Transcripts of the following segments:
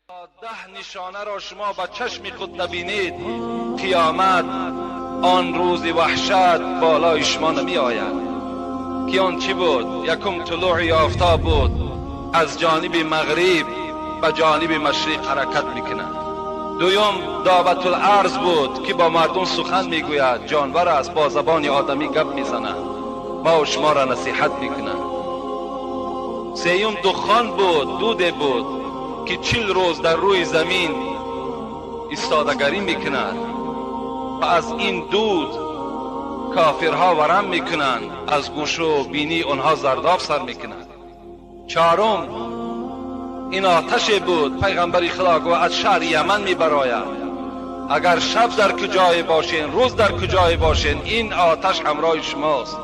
10 нишона ро шумо ба чашми худ набинед, қиёмат он рӯзи ваҳшат болои шумо намеояд. Ки он чӣ буд? Якум тулӯи офтоб буд, аз ҷониби мағриб ба ҷониби машриқ ҳаракат мекунад. Дуюм Доббатул-арз буд, ки бо мардум сухан мегӯяд, ҷонвар аст, бо забони одамӣ гап мезанад, ма шуморо насиҳат мекунад. Сеюм духон буд, дуде буд, ки 40 рӯз дар рӯи замин истодагарӣ мекунад ва аз ин дуд кофирҳо варам мекунанд, аз гӯшу бинии онҳо зардоб сар мекунад. Чорум ин оташе буд, пайғамбари Худо гуфт, аз шаҳри Яман мебарояд. Агар шаб дар куҷое бошен, рӯз дар куҷое бошен, ин оташ ҳамроҳи шумост.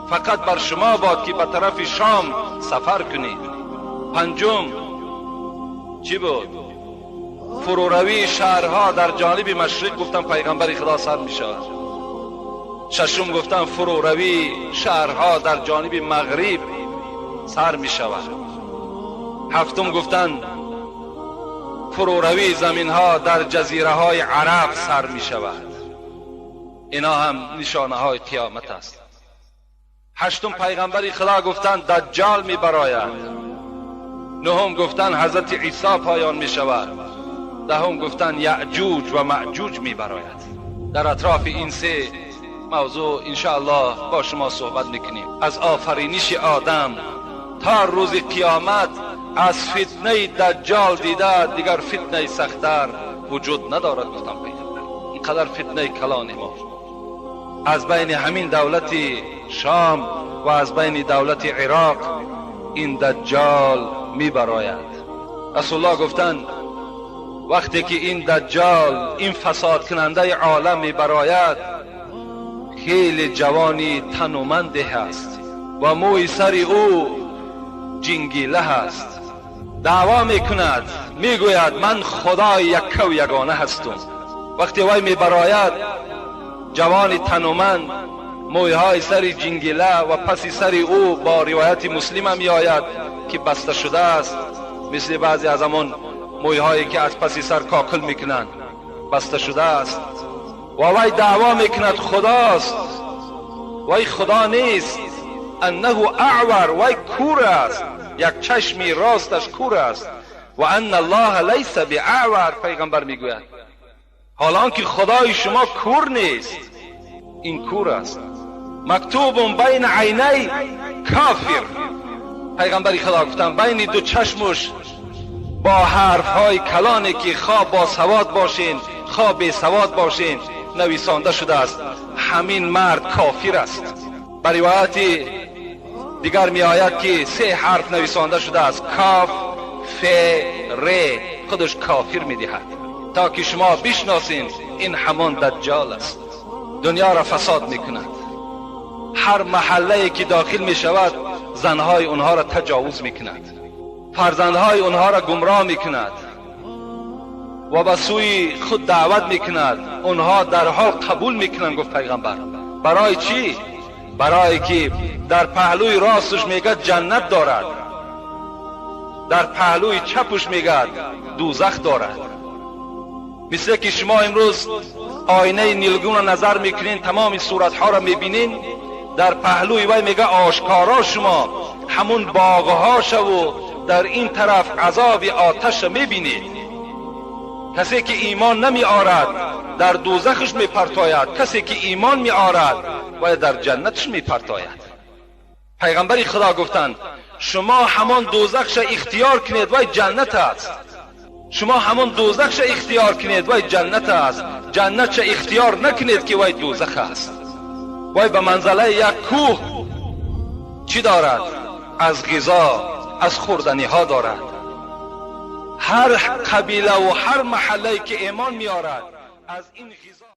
Фақат бар шумо бод ки ба тарафи Шом сафар кунед. Панҷум чӣ буд? Фуруравии шаҳрҳо дар ҷониби машриқ, гуфтан пайғамбари Худо, сар мешавад. Шашум гуфтан фуруравии шаҳрҳо дар ҷониби мағриб сар мешавад. Ҳафтум гуфтан фуруравии заминҳо дар ҷазираҳои араб сар мешавад. Ино ҳам нишонаҳои қиёмат аст. Ҳаштум пайғамбари Худо гуфтан Даҷҷол мебарояд. Нуҳум гуфтан ҳазрати Исо поён мешавад. Даҳум гуфтан Яъҷуҷ ва Маъҷуҷ мебарояд. Дар атрофи ин се мавзӯъ иншоаллоҳ бо шумо суҳбат мекунем. Аз офариниши Одам то рӯзи қиёмат аз фитнаи Даҷҷол дида дигар фитнаи сахттар вуҷуд надорад, гуфтан пайғамбар. Ин қадар фитнаи калони мо аз байни ҳамин давлати Шом ва аз байни давлати Ироқ ин Даҷҷол мебарояд. Расулуллоҳ гуфтанд вақте ки ин Даҷҷол, ин фасодкунандаи олам мебарояд, хеле ҷавони тануманде ҳаст ва мӯи сари ӯ ҷингила ҳаст. Даъво мекунад, мегӯяд ман Худои яккаву ягона ҳастум. Вақте вай мебарояд, ҷавони тануманд, мӯйҳои сари ҷингила ва паси сари ӯ бо ривояти муслима меояд ки баста шудааст, мисли баъзе аз ҳамон мӯйҳое ки аз паси сар кокил мекунанд, баста шудааст. Ва вай даъво мекунад Худост, вай Худо нест. Аннаҳу аъвар, вай кур аст, як чашми росташ кур аст. Ва анна аллоҳа лайса биаъвар, пайғамбар мегӯяд, ҳол он ки Худои шумо кур нест, ин кур аст. Мактубун байна айнай кофир, пайғамбари Худо гуфтанд байни ду чашмуш бо ҳарфҳои калоне ки хо босавод бошен, хо бесавод бошен, нависонда шудааст, ҳамин мард кофир аст. Ба ривояти дигар меояд ки се ҳарф нависонда шудааст, каф, ф, р, худаш кофир медиҳад, то ки шумо бишносин ин ҳамон Даҷҷол аст. Дунёро фасод мекунад. Ҳар маҳаллае ки дохил мешавад, занҳои онҳоро таҷовуз мекунад, фарзандҳои онҳоро гумроҳ мекунад ва ба сӯи худ даъват мекунад. Онҳо дар ҳол қабул мекунанд, гуфт пайғамбар. Барои чӣ? Барое ки дар паҳлӯи росташ мегӯяд ҷаннат дорад, дар паҳлӯи чапаш мегӯяд дӯзах дорад. Мисле ки шумо имрӯз оинаи нилгунро назар мекунед, тамоми суратҳоро мебинед, дар паҳлӯи вай мегӯяд ошкоро шумо ҳамун боғҳошаву дар ин тараф азоби оташро мебинед. Касе ки имон намеорад дар дӯзахаш мепартояд, касе ки имон меорад вай дар ҷаннаташ мепартояд. Пайғамбари Худо гуфтанд шумо ҳамон дӯзахша ихтиёр кунед, вай ҷаннат аст. Шумо ҳамон дӯзахша ихтиёр кунед, вай ҷаннат аст. Ҷаннатша ихтиёр накунед ки вай дӯзах аст. Вай ба манзалаи як кӯҳ чӣ дорад? Аз ғизо, аз хӯрданиҳо дорад. Ҳар қабилаву ҳар маҳаллае ки имон меорад аз ин ғизо